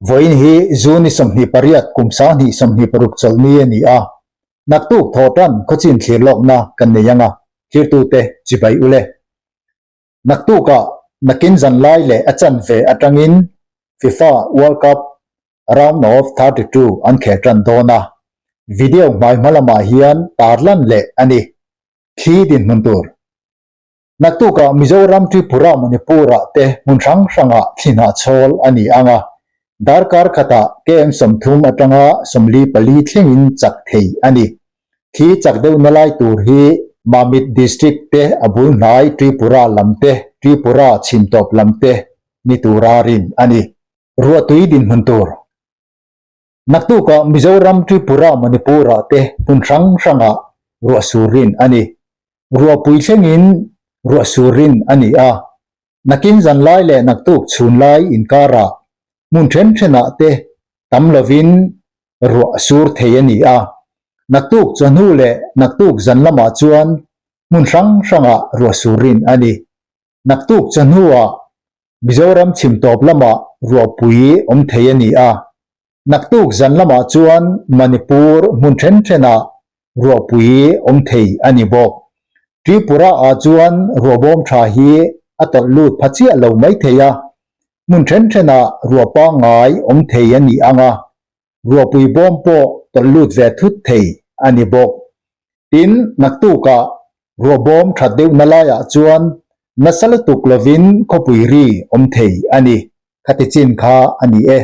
Vawiin hi June ni 28 kum 2026 chawlhni a ni a, naktuk thawhtan khawchin thlir lawkna kan nei ang a, thirtute chibai ule. Naktukah nakin zanlai leh a chanve atangin FIFA World Cup Round of 32 an khel tan dawn a, video hmai hma lamah hian tarlan leh a ni. Thli dinhmun tur. Naktukah Mizoram, Tripura, Manipur-ah te hmun hrang hrangah thli hnahchhawl a ni ang a, darkar khatah KM 30 atanga 44 thlengin chak thei a ni. Thli chak deuhna lai tur hi Mamit District te a bul hnai Tripura lam te, Tripura chhimtawp lam te ni tura rin a ni. Ruahtui dinhmun tur. Naktukah Mizoram, Tripura, Manipur-ah te hmun hrang hrangah ruah sur rin a ni. Ruahpui thlengin ruah sur rin a ni a. Nakin zan lai leh naktuk chhun lai inkarah hmun then thenah te tam lovin ruah sur thei a ni a. Naktuk chawhnu leh naktuk zan lamah chuan hmun hrang hrangah ruah sur rin a ni. Naktuk chawhnuah Mizoram chhim tawp lamah ruahpui awm thei a ni a, naktuk zan lamah chuan Manipur hmun then thenah ruahpui awm thei a ni bawk. Tripura ah chuan ruahbawm tha hi a tawlh lut pha chiah lo mai thei a, hmun then thenah ruah pangngai awm thei a ni ang a, ruahpui bawm pawh tawlh lut ve thut thei a ni bawk. Tin, naktukah ruahbawm that deuhna laiah chuan nasa lutuk lovin khawpui ri awm thei a ni. Khati chin kha a ni e.